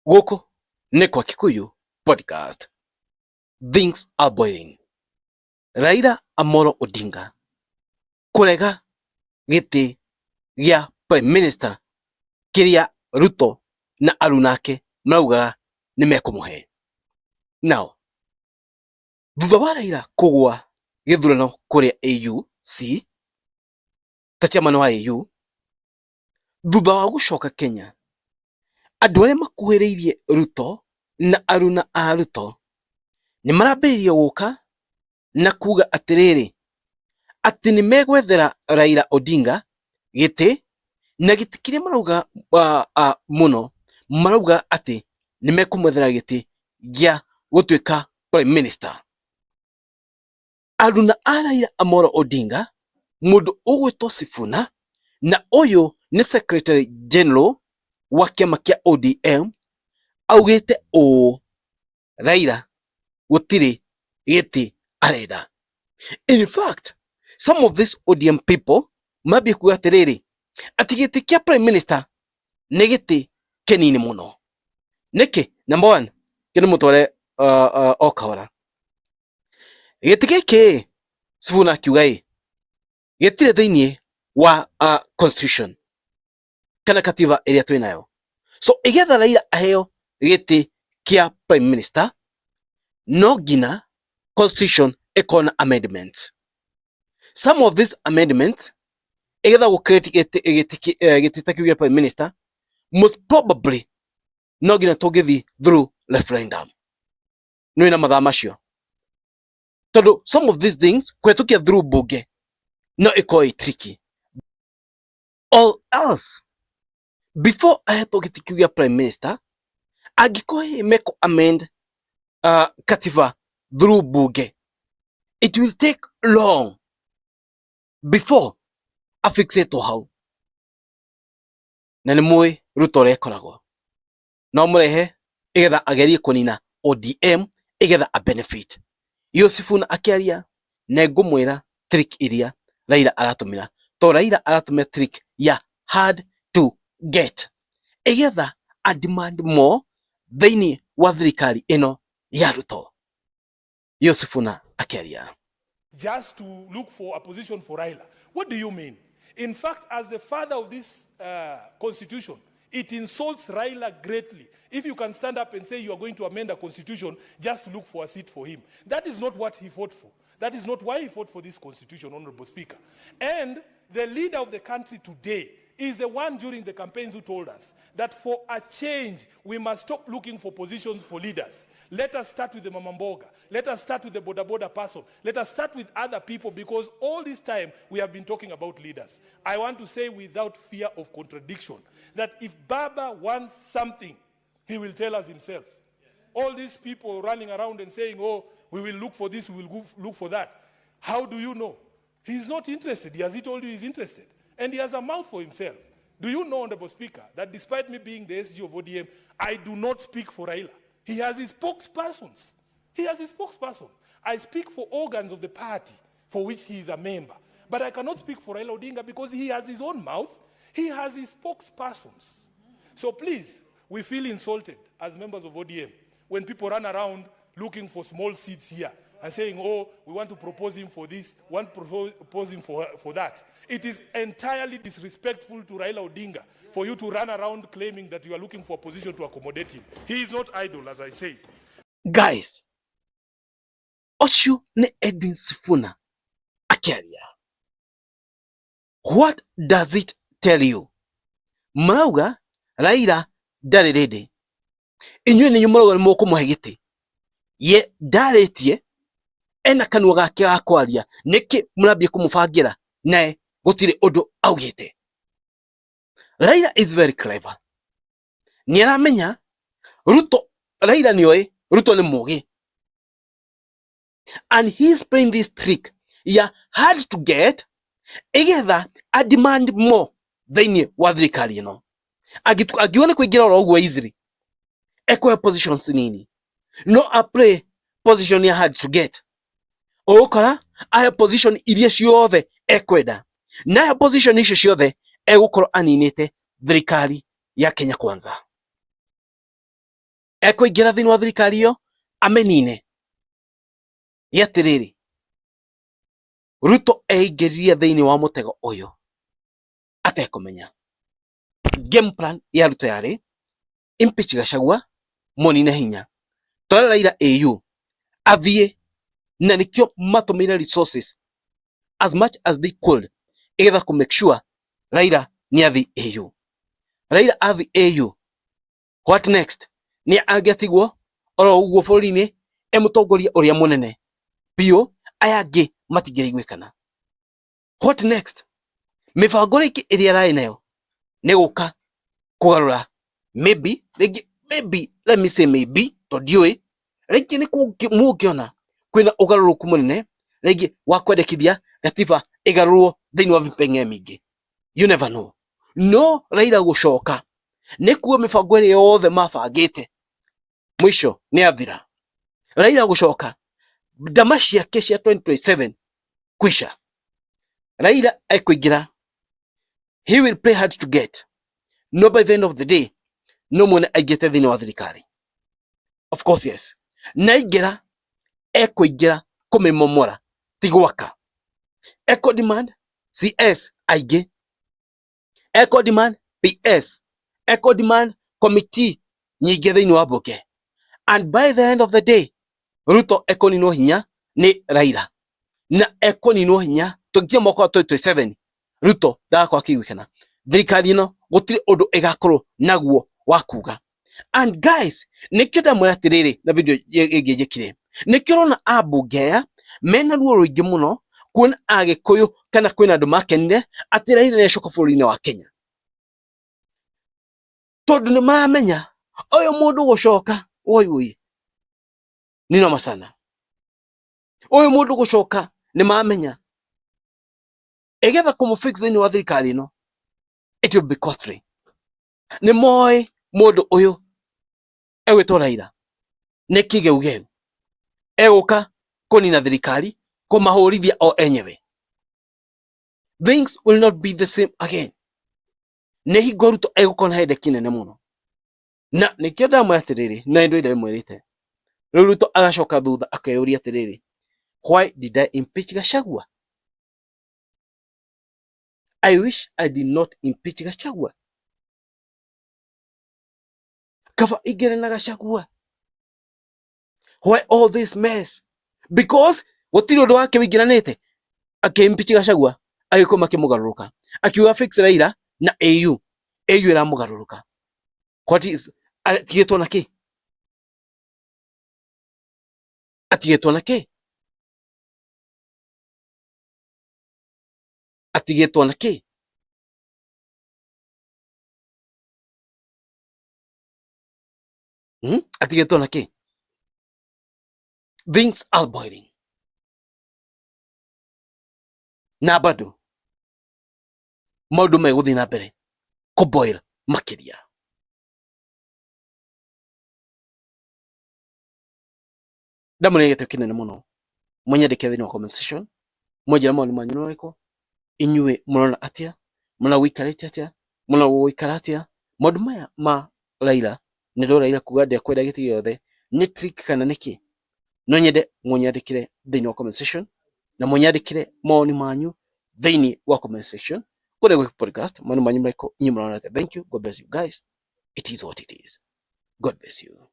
Gũkũ nĩ kwa Kikuyu Podcast. Things are boiling. Raila Amolo Odinga kũrega gĩtĩ gĩa Prime Minister kĩrĩa Ruto na aruna ake maraugaga nĩ mekũmũhe. Now, thutha wa Raila kũgũa gĩthurano kũrĩa AUC ta chairman wa AU, thutha wa gũcoka Kenya, andũ arĩa makuhĩrĩirie Ruto na aruna a Ruto nĩ marambĩrĩria gũka na kuga atĩrĩrĩ, atĩ nĩ megwethera Raila Odinga gĩtĩ, na gĩtĩ kĩrĩa marauga mũno, marauga atĩ nĩ mekũmwethera gĩtĩ gĩa gũtuĩka prime minister. Aruna a Raila Amolo Odinga, mũndũ ũgwĩtwo Sifuna, na ũyũ nĩ secretary general wa kĩama kĩa ODM, augĩte ũũ, Raila gũtirĩ gĩtĩ arenda. In fact, some of these ODM people mambie kuga atĩrĩrĩ, atĩ gĩtĩ kĩa prime minister nĩ gĩtĩ kĩnini mũno. Nĩkĩ? Number one, kĩndũ mũtware o kahora. Gĩtĩ gĩkĩ Sifuna akiuga ĩ gĩtirĩ thĩinĩ wa constitution kana katiba ĩrĩa twĩ nayo. So ĩgetha Raila aheo gĩtĩ kĩa prime minister, no nginya constitution ĩkorwo na amendments. Some of these amendments ĩgetha gũ create gĩtĩ ta kĩu gĩa prime minister, most probably no nginya tũngĩthiĩ through referendum. Nĩ na mathaa macio, tondũ some of these things kũhetũkia through bunge no ĩkorwo ĩ tricky. Or else, before ahetwo gĩtĩ kĩu gĩa prime minister, angĩkorwo hihi mekũ amend katiba through bunge, it will take long before afixĩtwo hau. Na nĩ mũĩ Ruto ũrĩa ĩkoragwo, no mũrehe ĩgetha agerie kũnina ODM ĩgetha a benefit. Yusufuna akĩaria na ngũmwĩra trick iria Raila aratũmĩra, to Raila aratũmĩra trick ya hard to get ĩgetha a demand more thĩinĩ wa thirikari ĩno ya Ruto. Yusufuna akĩaria. Just to look for a position for Raila. What do you mean? In fact, as the father of this constitution, it insults Raila greatly if you can stand up and say you are going to amend the constitution just to look for a seat for him. That is not what he fought for. That is not why he fought for this constitution, Honorable Speaker. And the leader of the country today is the one during the campaigns who told us that for a change, we must stop looking for positions for leaders. Let us start with the Mamamboga. Let us start with the boda boda person. Let us start with other people, because all this time we have been talking about leaders. I want to say without fear of contradiction that if Baba wants something, he will tell us himself. All these people running around and saying, "Oh, we will look for this, we will go look for that." How do you know? He's not interested. Has he told you he's interested? And he has a mouth for himself. Do you know, Honorable Speaker, that despite me being the SG of ODM, I do not speak for Raila? He has his spokespersons. He has his spokesperson. I speak for organs of the party for which he is a member. But I cannot speak for Raila Odinga because he has his own mouth. He has his spokespersons. So please, we feel insulted as members of ODM when people run around looking for small seats here and saying, "Oh, we want to propose him for this, want to propose him for that." It is entirely disrespectful to Raila Odinga for you to run around claiming that you are looking for a position to accommodate him. He is not idle, as I say. Guys, ũcio nĩ Edwin Sifuna akĩaria. What does it tell you? Marauga Raila ndarĩ ready. Inyuĩ nĩ inyuĩ marauga nĩ mũkũmũhe gĩtĩ, ye ndarĩtie, ena kanua gake ga kwaria. Nĩkĩ mũrambia kũmũbangĩra naye gũtirĩ ũndũ augĩte? Raila is very clever. Nĩ aramenya Ruto. Raila nĩoĩ Ruto nĩ mũgĩ, and he's playing this trick ya hard to get igetha a demand more thĩinĩ wa thirikari ĩno. Angiuga nĩ kũingĩra oro ũguo easily, ekũhe positions nini, no a play position ya hard to get. Ũgũkora ahe position iria ciothe ekwenda, na ahe position icio ciothe egũkorwo aninĩte thirikari ya Kenya Kwanza. Ekũingĩra thĩinĩ wa thirikari ĩyo amenine. Gĩatĩrĩrĩ, Ruto eingĩririe thĩinĩ wa mũtego ũyũ atekũmenya. Game plan ya Ruto yarĩ impeach Gachagua, mũnine hinya, tware Raila AU athiĩ, na nĩkĩo matũmĩire resources as much as they could igetha kũ make sure Raila nĩ athiĩ AU. Raila athiĩ AU, what next? Nĩ angĩatigwo oro ũguo bũrũri-inĩ e mũtongoria ũrĩa mũnene biũ, aya angĩ matingĩraiguĩkana. What next? Mĩbango rĩngĩ ĩrĩa ararĩ nayo nĩ gũka kũgarũra, maybe rĩngĩ, maybe, let me say maybe, tondũ ndiũĩ, rĩngĩ nĩ mũngĩona kwĩna ũgarũrũku mũnene rĩngĩ wa kwendekithia gatiba ĩgarũrwo thĩinĩ wa vipeng'e mĩingĩ. You never know. No Raila gũcoka nĩ kuo mĩbango ĩrĩa yothe mabangĩte mũico nĩ athira. Raila gũcoka ndama ciake cia 2027 kwisha. Raila ekũingĩra, he will play hard to get, no by the end of the day no muone aingĩte thĩinĩ wa thirikari. Of course yes, na aingĩra ekũingĩra kũmĩmomora, ti gwaka. Eco demand CS aingĩ, eco demand PS, eco demand committee nyingĩ thĩinĩ wa bunge, and by the end of the day Ruto ekũninwo hinya nĩ Raila, na ekũninwo hinya tũngĩkinya mwaka wa 2027. Ruto ndagakorwo akĩiguĩkana, thirikari ĩno gũtirĩ ũndũ ĩgakorwo naguo wa kuga. And guys, nĩkĩo ndamwĩra atĩrĩrĩ na video ĩngĩ njĩkire, nĩkĩo ũrona ambunge aya mena ruo rũingĩ mũno kuona Agĩkũyũ kana kwĩna andũ makenire atĩ Raila nĩacoka bũrũri-inĩ wa Kenya, tondũ nĩ maramenya ũyũ mũndũ gũcoka, woi woi, ni noma sana. Ũyũ mũndũ gũcoka nĩ maramenya ĩgetha kũmũfix thĩinĩ wa thirikari ĩno it will be costly. Nĩ moĩ mũndũ ũyũ egwĩtwo Raila nĩ kĩgeugeu, egũka kũnina thirikari, kũmahũrithia o enyewe. Things will not be the same again. Nĩ hingo Ruto egũkorwo na headache nene mũno, na nĩkĩo ndamwĩra atĩrĩrĩ, na nĩ ndũire mwĩrĩte rĩu Ruto agacoka thutha akeyũria atĩrĩrĩ, why did I impeach Gachagua? I wish I did not impeach Gachagua. Kaba ingĩrĩ na Gachagua. Why all this mess? Because gũtirĩ ũndũ wake wĩingĩranĩte. Akĩ-impeach Gachagua, agĩkorwo makĩmũgarũrũka, akiuga fix Raila na AU. AU ĩramũgarũrũka. What is atigĩtwo na kĩ? Atigĩtwo na kĩ? Atigĩtwo na kĩ? Atigĩtwo na kĩ? Things are boiling na bado maũndũ megũthiĩ na mbere kũboil makĩria. Ndamũrĩ gĩtĩ kĩnene mũno, mũnyandĩke thĩinĩ wa comment section, mwanjĩra mawoni manyu nĩ marĩkũ, inyuĩ mũrona atĩa, mũrona gũikarĩte atĩa, mũrona gũgũikara atĩa maũndũ maya ma Raila. Nĩ ndona Raila kuga ndekwenda gĩtĩ gĩothe, nĩ trick kana nĩ kĩ? No nyende mũnyandĩkĩre thĩinĩ wa comment section na mũnyandĩkĩre mawoni manyu thĩinĩ wa comment section kũrĩa gwĩ podcast. Mawoni manyu marĩkũ, inyuĩ mũrona atĩa? Thank you, God bless you guys. It is what it is. God bless you.